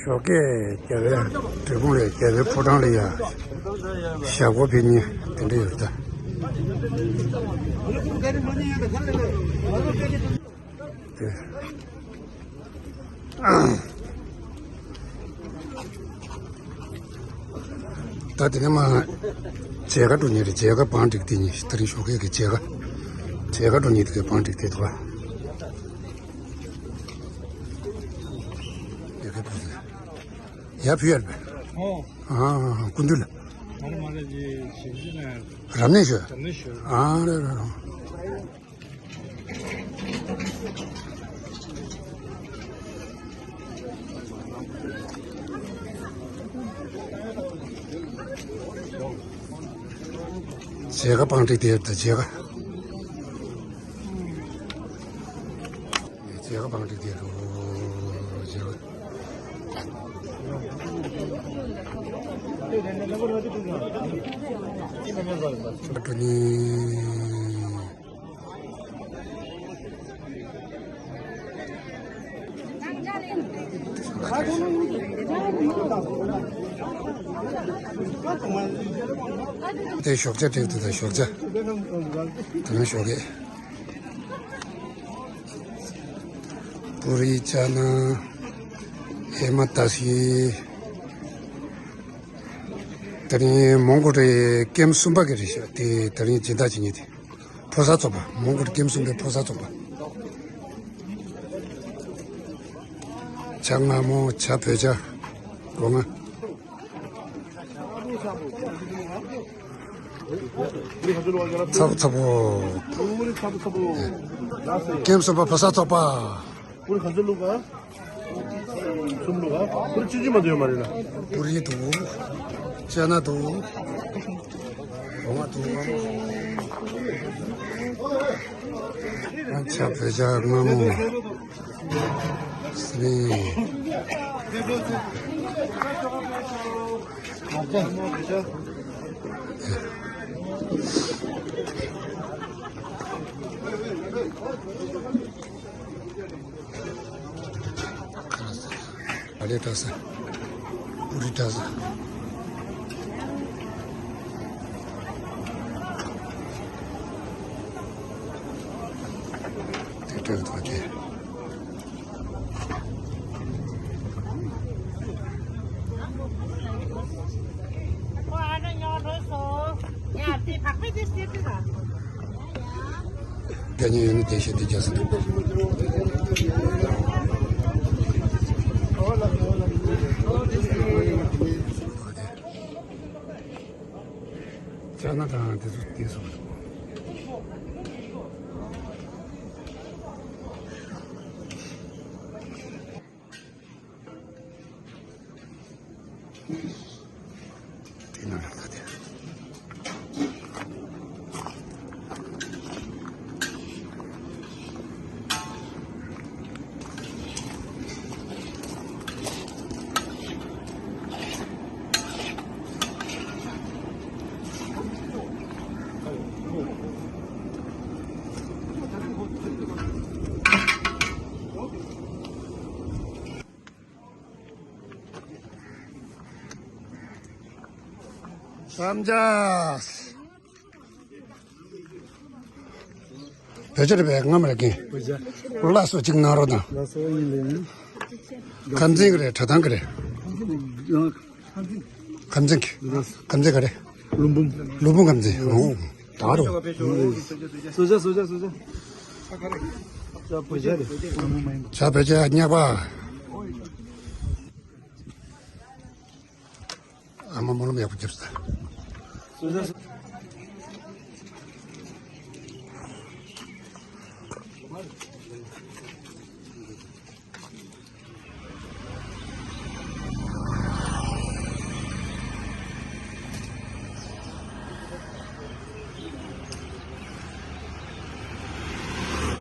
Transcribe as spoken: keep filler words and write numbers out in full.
ཞོགས་ཀས་རྒྱལ་བའི་འབྲས་སྤུངས་ལ་རྒྱལ་བའི་ཕོ་བྲང་ལ་ཡ་ཞག་པོ་ཕེབས་མཁན་དེ་འདྲ་ཡོད་ད། དེ། ད་དེ་ནས་མ་མཇལ་ཁ་འགྲོ་མཁན་རེད། མཇལ་ཁ་བང་སྒྲིག་དེ་ཉིན་ད་རིང་ཞོགས་ཀས་ཀྱི་མཇལ་ཁ་མཇལ་ཁ་འགྲོ་མཁན་དེ་གའི་བང་སྒྲིག་དེ་འདུག་ཨ། མཇལ་ཁ་ཕུལ་ཡ་ཕུལ་ཡ་རེད་པས། ཨོ། ཨ་སྐུ་མདུན་ལ། མ་རེད་མ་རེད། ཅི་ཞིག་ཅི་ན། རབ་གནས་ཞུ། རབ་གནས་ཞུ། ཨ་རེད་རེད་རེད། མཇལ་ཁ་བང་སྒྲིག་དེ་ད་མཇལ་ཁ། མཇལ་ཁ་བང་སྒྲིག་དེ་རུ་མཇལ་ཁ། འགྲོ་ནི། དེ་ཞོགས་ཇ་སྤྲད་འདུག་ད་ཞོགས་ཇ། ད་ནང་ཞོགས་ཀས། པུ་རི་ཅ་ན། ཨེ་མ་ཏ་སི། ད་རིང་མོན་གྷོ་རི་ཀེམ་གསུམ་པ་གི་རེད་ཤག་དེ་ད་རིང་སྦྱིན་བདག་བྱེད་མཁན་དེ། ཕོ་གསར་ཚོགས་པ། མོན་གྷོ་རི་ཀེམ་གསུམ་པའི་ཕོ་གསར་ཚོགས་པ། ཇ་མངར་མོ། ཇ་བོད་ཇ། སྒོ་ང་། ཚ་པོ་ཚ་པོ། ཀེམ་གསུམ་པ་ཕོ་གསར་ཚོགས་པ། པུ་རི་ག་ཚོད་བླུགས་ག་གསུམ་བླུགས་ག་པུ་རི་གཅིག་གཅིག་མ་གཏོགས་ཡོད་མ་རེད་ལ། པུ་རི་འདུག་ཅ་ན་འདུག་སྒོ་ང་འདུག་ང་ཇ་བོད་ཇ་མངར་མོ། སི་རི། ཨ་ལེ་བཀྲ་ཤིས། པུ་རི་བཀྲ་ཤིས། དེ་སྤྲད་ཐོག་དེ། དེ་ཉིན་ཡོད་ན་དེ་བཤད་དེ་རྒྱག་ས་འདུག་ཅ་ན་དང་དེ་ཚོ་དེ་སོང་། དེ་ན་ར་ད་དེ། བསམ་རྒྱ། བོད་ཇ་རེད་པས། སྔ་མ་རེད་ཀིན། བོད་ཇ། ལགས་སོ་གཅིག་གནང་རོགས་དང་། ལགས་སོ་ཡིན་ལེ་ཡིན། ཁམས་ཚན་གི་རེད། གྲྭ་ཐང་གི་རེད། ཁམས་ཚན་གི། ཁམས་ཚན་ག་རེ། ལུམ་བུམ། ལུམ་བུམ་ཁམས་ཚན། ཨོ། ད་རོ། སོ་ཇ་སོ་ཇ་སོ་ཇ། ཇ་བོད་ཇ་རེད། ཇ་བོད་ཇ་ཉག་པ། ཨ་མ་སྨོན་ལམ་ཡག་པོ་རྒྱབ་སོང་།